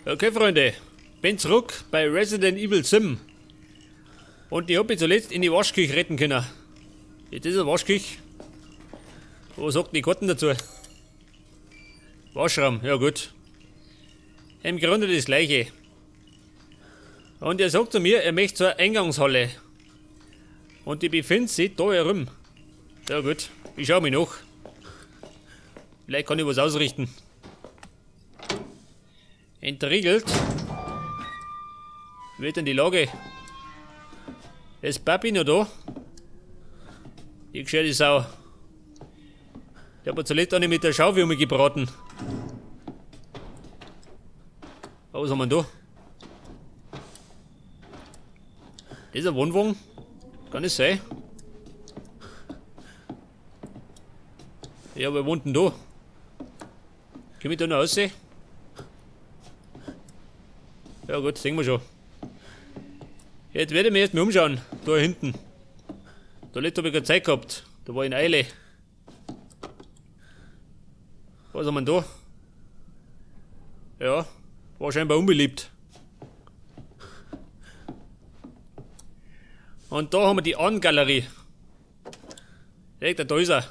Okay, Freunde, bin zurück bei Resident Evil 7. Und ich hab mich zuletzt in die Waschküche retten können. Jetzt ist eine Waschküche. Was sagt die Karten dazu? Waschraum, ja gut. Im Grunde das gleiche. Und er sagt zu mir, er möchte zur Eingangshalle. Und die befindet sich da herum. Ja gut, ich schau mich nach. Vielleicht kann ich was ausrichten. Entriegelt. Wie wird denn die Lage? Ist Papi noch da? Die gescheite Sau. Der hat mir zuletzt auch nicht mit der Schaufel gebraten. Aber was haben wir denn da? Das ist ein Wohnwagen? Kann das sein? Ja, wer wohnt denn da? Komm ich da noch raus? Ja gut, sehen wir schon. Jetzt werde ich mich erst mal umschauen. Da hinten. Da letzte habe ich keine Zeit gehabt. Da war ich in Eile. Was haben wir denn da? Ja, war scheinbar unbeliebt. Und da haben wir die Ahn-Galerie. Direkt da ist er.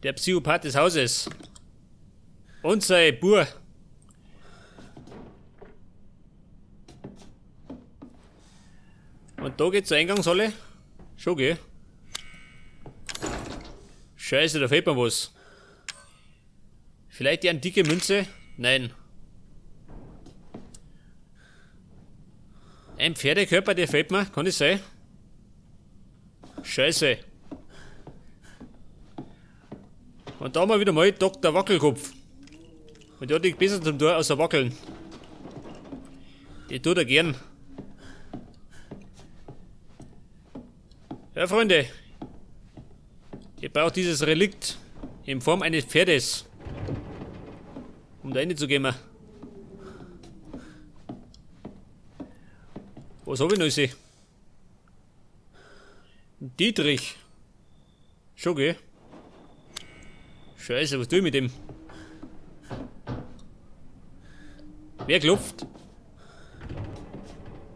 Der Psychopath des Hauses. Und sein Bub. Und da geht's zur Eingangshalle. Schon, gell? Scheiße, da fehlt mir was. Vielleicht die antike Münze? Nein. Ein Pferdekörper, der fehlt mir. Kann das sein? Scheiße. Und da haben wir wieder mal Doktor Wackelkopf. Und der hat nichts besser zum Tor außer wackeln. Die tut er gern. Ja, Freunde. Ich brauche dieses Relikt in Form eines Pferdes, um da reinzugehen. Was hab ich noch gesehen? Dietrich. Schon, gell? Scheiße, was tue ich mit dem? Wer klopft?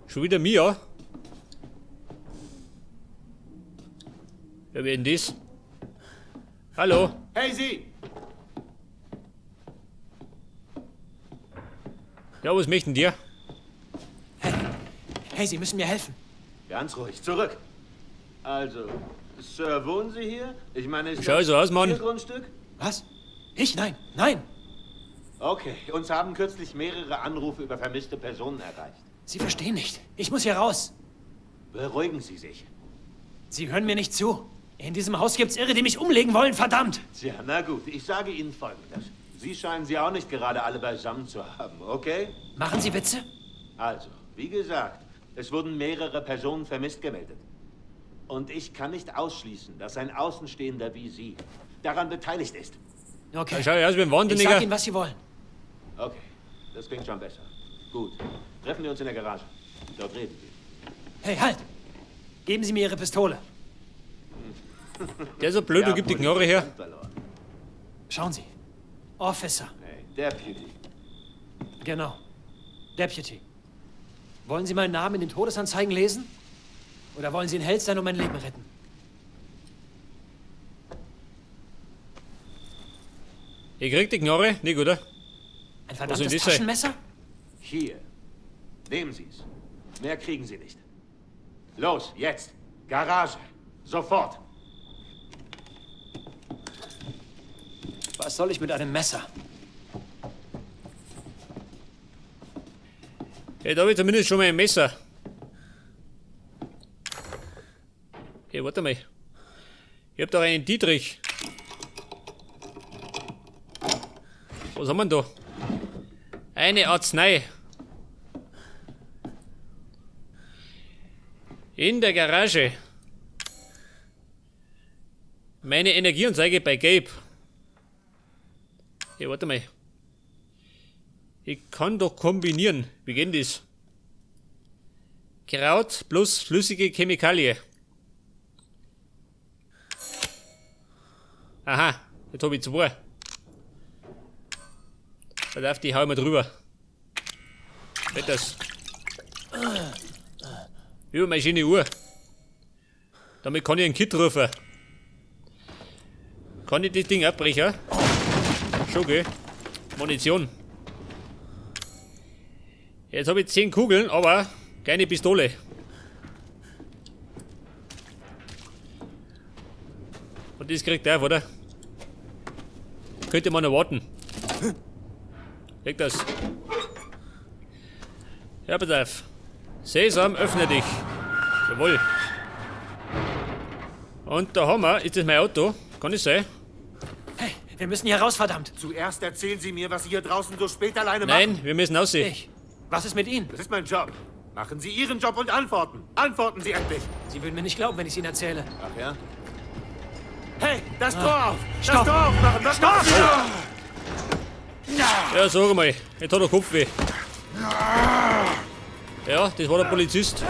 Schon wieder Mia? Ja, wer denn das? Hallo? Hey, Sie! Ja, was möchten dir? Hey, hey, Sie müssen mir helfen. Ganz ruhig, zurück. Also, Sir, wohnen Sie hier? Ich meine, ist Schau das so aus, Mann. Ihr Grundstück? Was? Ich? Nein, nein! Okay, uns haben kürzlich mehrere Anrufe über vermisste Personen erreicht. Sie verstehen nicht. Ich muss hier raus. Beruhigen Sie sich. Sie hören mir nicht zu. In diesem Haus gibt's Irre, die mich umlegen wollen, verdammt! Tja, na gut, ich sage Ihnen Folgendes. Sie scheinen sie auch nicht gerade alle beisammen zu haben, okay? Machen Sie Witze? Also, wie gesagt, es wurden mehrere Personen vermisst gemeldet. Und ich kann nicht ausschließen, dass ein Außenstehender wie Sie daran beteiligt ist. Okay. Da schau ich aus wie ein Ich sag Wahnsinniger. Ihnen, was Sie wollen. Okay, das klingt schon besser. Gut, treffen wir uns in der Garage. Dort reden wir. Hey, halt! Geben Sie mir Ihre Pistole. Der ist so blöd Ja, und gibt die wohl Knarre her. Verstand verloren. Schauen Sie. Officer. Hey, Deputy. Genau. Deputy. Wollen Sie meinen Namen in den Todesanzeigen lesen? Oder wollen Sie ein Held sein und mein Leben retten? Ich krieg die Knarre, nicht, oder? Ein soll verdammtes das sein? Taschenmesser? Hier. Nehmen Sie es. Mehr kriegen Sie nicht. Los, jetzt. Garage. Sofort. Was soll ich mit einem Messer? Hey, da hab ich zumindest schon mal ein Messer. Hey, warte mal. Ich hab da einen Dietrich. Was haben wir denn da? Eine Arznei. In der Garage. Meine Energieanzeige bei Gabe. Hey, warte mal. Ich kann doch kombinieren. Wie geht denn das? Kraut plus flüssige Chemikalie. Aha, jetzt hab ich zwei. Da darf die hau ich mal drüber. Geht das? Über meine schöne Uhr. Damit kann ich einen Kit rufen. Kann ich das Ding abbrechen? Schon, gell? Munition. Jetzt habe ich 10 Kugeln, aber keine Pistole. Und das kriegt er, oder? Könnte man noch warten. Leg das. Ja, pass auf. Sesam, öffne dich. Jawohl. Und da haben wir, ist das mein Auto? Kann das sein? Hey, wir müssen hier raus, verdammt. Zuerst erzählen Sie mir, was Sie hier draußen so spät alleine machen. Nein, wir müssen aussehen. Ich. Was ist mit Ihnen? Das ist mein Job. Machen Sie Ihren Job und antworten. Antworten Sie endlich. Sie würden mir nicht glauben, wenn ich es Ihnen erzähle. Ach ja? Hey, das Tor auf! Das Stopp. Tor aufmachen! Was Stopp! Ja, sag mal, jetzt hat er Kopfweh. Ja, das war der Polizist.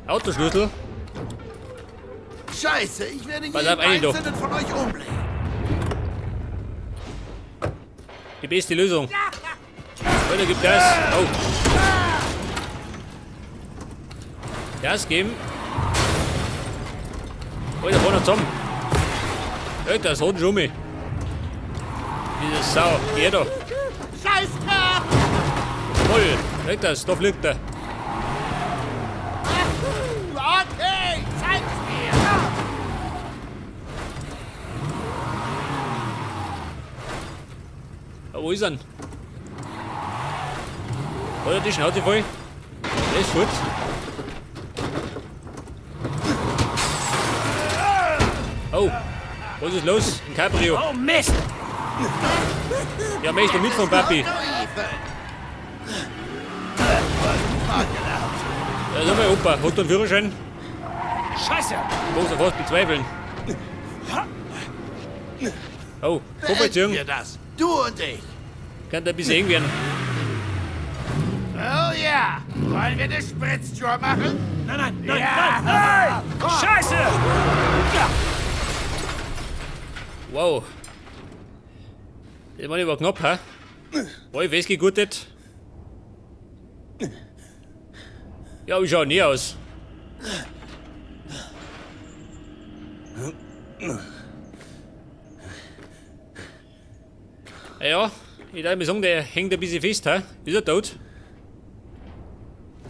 Autoschlüssel. Scheiße, ich werde Pass jeden auf, eine da. einzelnen von euch umbringen. Die beste Lösung. Alter, gib Gas. Oh. Gas geben. Alter, fahr noch zusammen. Alter, das hat schon mich. Diese Sau. Geh da. Scheißkerl! Voll. Alter, da fliegt er. Okay, zeig's mir! Ja, wo ist er denn? Hat er die Schnauze voll? Der ist fort. Oh, was ist los? Ein Cabrio. Oh, Mist! Ja, möchte mitfahren, Papi. Ja, sag mal, Opa, hat du einen Führerschein? Scheiße! Muss er fast bezweifeln. Oh, Beenden Vorbeziehung. wir das. Du und ich. Kann da ein bisschen eng werden. Oh ja. Wollen wir eine Spritztour machen? Nein, nein, nein, Ja. nein, nein! Scheiße! Wow. Das war aber knapp, hä? War ich festgegurtet? Ja, ich schau nie aus. Ja, ich darf mir sagen, der hängt ein bisschen fest, hä? Ist er tot?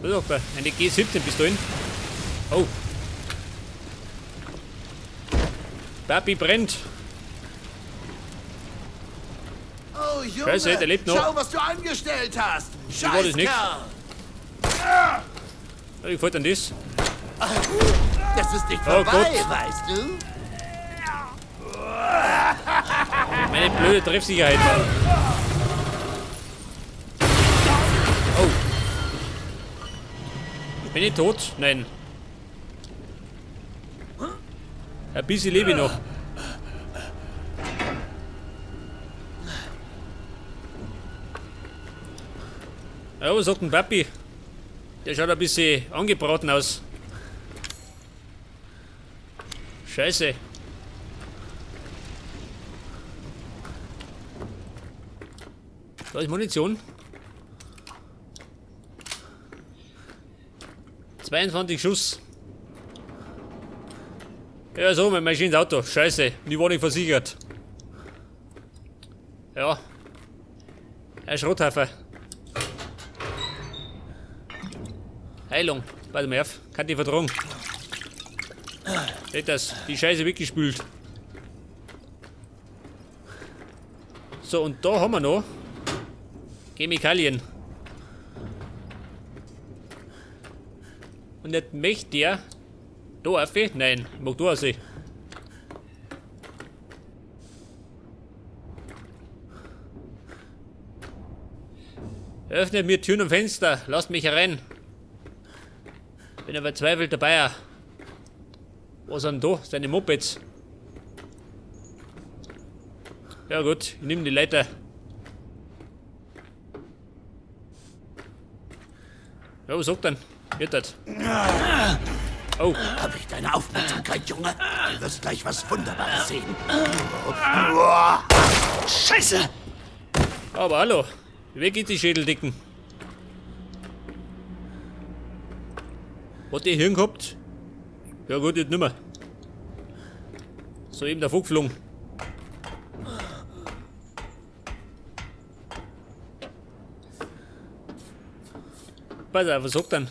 Was sagt er? Eine G17-Pistolen. Oh. Papi brennt. Oh, Junge. Scheiße, der lebt noch. Schau, was du angestellt hast. war das nix. Scheißkerl. Wie gefällt denn das? Das ist nicht Oh vorbei, Gott. weißt du? Meine blöde Treffsicherheit. Oh. Bin ich tot? Nein. Ein bisschen lebe ich noch. Ja, was sagt denn Papi? Der schaut ein bisschen angebraten aus. Scheiße. Da ist Munition. 22 Schuss. Ja, so, mein schönes Auto. Scheiße, die war nicht versichert. Ja. Ein Schrotthaufen. Heilung. Warte mal auf. Kann die vertragen. Seht das? Die Scheiße weggespült. So, und da haben wir noch Chemikalien. Und jetzt möchte der da auf? Nein, ich mag da rauf. Öffnet mir Türen und Fenster, lasst mich herein. Bin ein verzweifelter Bayer. Was sind da? Seine Mopeds. Ja gut, ich nehme die Leiter. Ja, was sagt denn? Wird das? Oh. Hab ich deine Aufmerksamkeit, Junge? Du wirst gleich was Wunderbares sehen. Scheiße! Aber hallo. Weg geht die Schädeldicken. Hat die Hirn gehabt? Ja gut, jetzt nimmer. So eben davon geflogen. Pass auf, was sagt dann?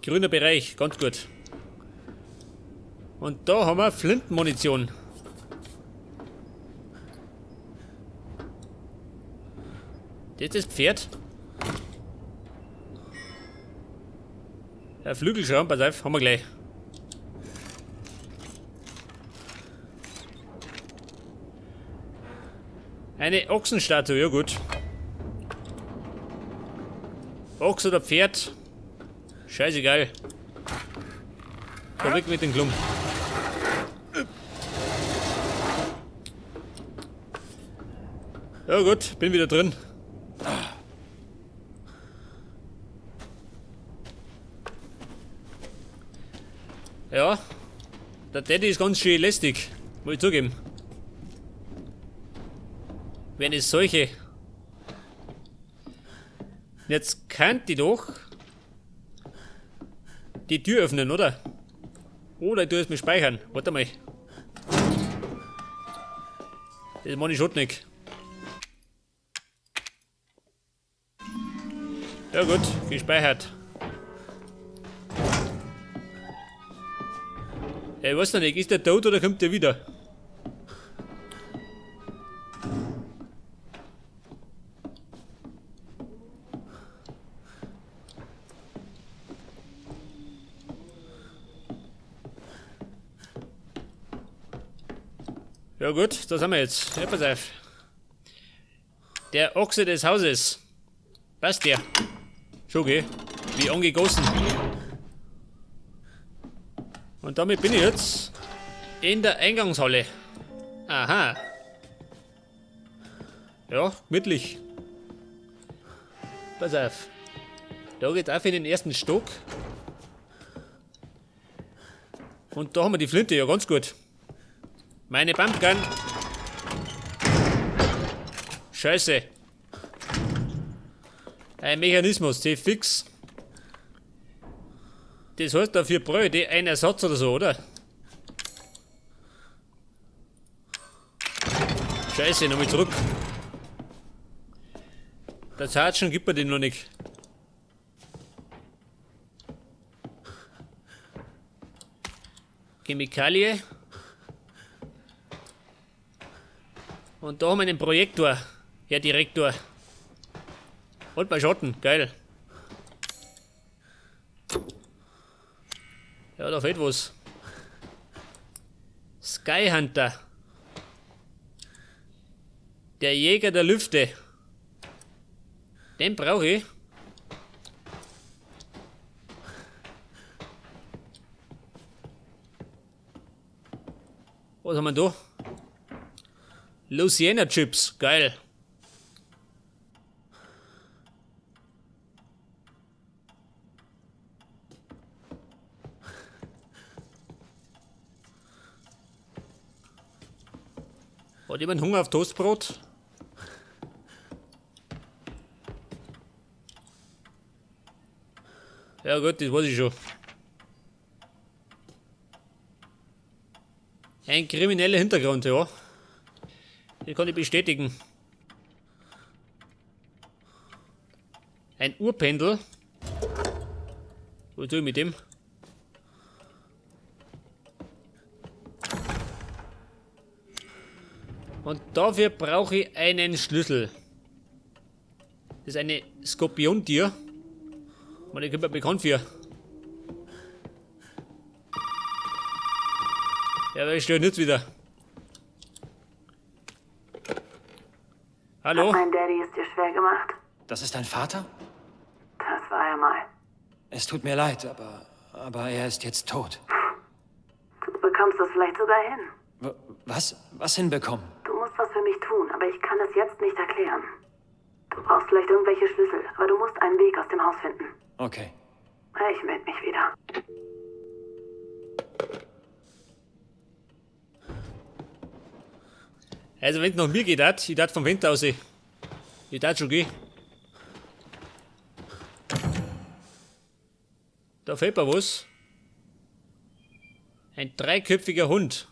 Grüner Bereich, ganz gut. Und da haben wir Flintenmunition. Das ist das Pferd. Ja, Flügelschirm, pass auf, haben wir gleich. Eine Ochsenstatue, ja gut. Ochs oder Pferd? Scheißegal. Da weg mit dem Klump. Ja gut, bin wieder drin. Ja, der Daddy ist ganz schön lästig, muss ich zugeben. Wenn es solche... Jetzt könnt ihr doch die Tür öffnen, oder? Oder ich tue es mit speichern. Warte mal. Das meine ich schon nicht. Ja gut, gespeichert. Ja, ich weiß noch nicht, ist der tot oder kommt der wieder? Ja gut, das haben wir jetzt. Ja, pass auf. Der Ochse des Hauses. Passt der. Schon, gell? Wie angegossen. Und damit bin ich jetzt in der Eingangshalle. Aha. Ja, gemütlich. Pass auf. Da geht's auf in den ersten Stock. Und da haben wir die Flinte, ja ganz gut. Meine Pumpgun. Scheiße. Ein Mechanismus, die fix. Das heißt, dafür brauche ich einen Ersatz oder so, oder? Scheiße, nochmal zurück. Der Zartschen gibt mir den noch nicht. Chemikalie. Und da haben wir einen Projektor, Herr Direktor. Und bei Schatten, geil. Ja, da fehlt was. Sky Hunter. Der Jäger der Lüfte. Den brauche ich. Was haben wir da? Louisiana Chips, geil. Hat jemand Hunger auf Toastbrot? Ja gut, das weiß ich schon. Ein krimineller Hintergrund, ja. Das kann ich bestätigen. Ein Uhrpendel. Was tue ich mit dem? Und dafür brauche ich einen Schlüssel. Das ist eine Skorpiontier. Man, die kommt mir bekannt für. Ja, aber ich störe nicht wieder. Hallo? Hat mein Daddy es dir schwer gemacht? Das ist dein Vater? Das war er mal. Es tut mir leid, aber er ist jetzt tot. Du bekommst das vielleicht sogar hin. Was? Was hinbekommen? Du musst was für mich tun, aber ich kann es jetzt nicht erklären. Du brauchst vielleicht irgendwelche Schlüssel, aber du musst einen Weg aus dem Haus finden. Okay. Ich melde mich wieder. Also, wenn es nach mir geht, dat, ich dat vom Fenster aus. Ich dat schon gehen. Da fehlt mir was. Ein dreiköpfiger Hund.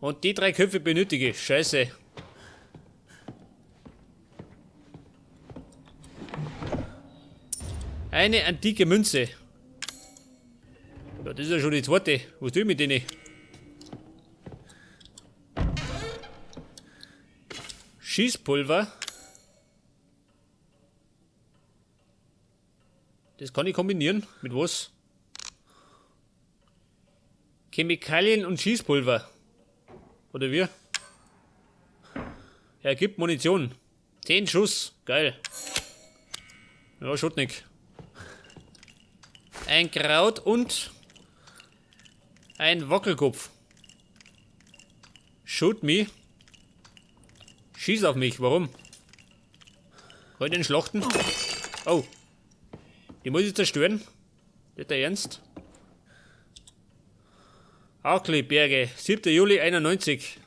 Und die drei Köpfe benötige ich. Scheiße. Eine antike Münze. Ja, das ist ja schon die zweite. Was tue ich mit denen? Schießpulver. Das kann ich kombinieren. Mit was? Chemikalien und Schießpulver. Oder wie? Ergibt Munition. 10 Schuss. Geil. Ja, Schutnik. Ein Kraut und ein Wackelkopf. Shoot me. Schieß auf mich. Warum? Kann ich den schlachten? Oh. Die muss ich zerstören. Nicht der Ernst? Aukli-Berge, 7. Juli 91.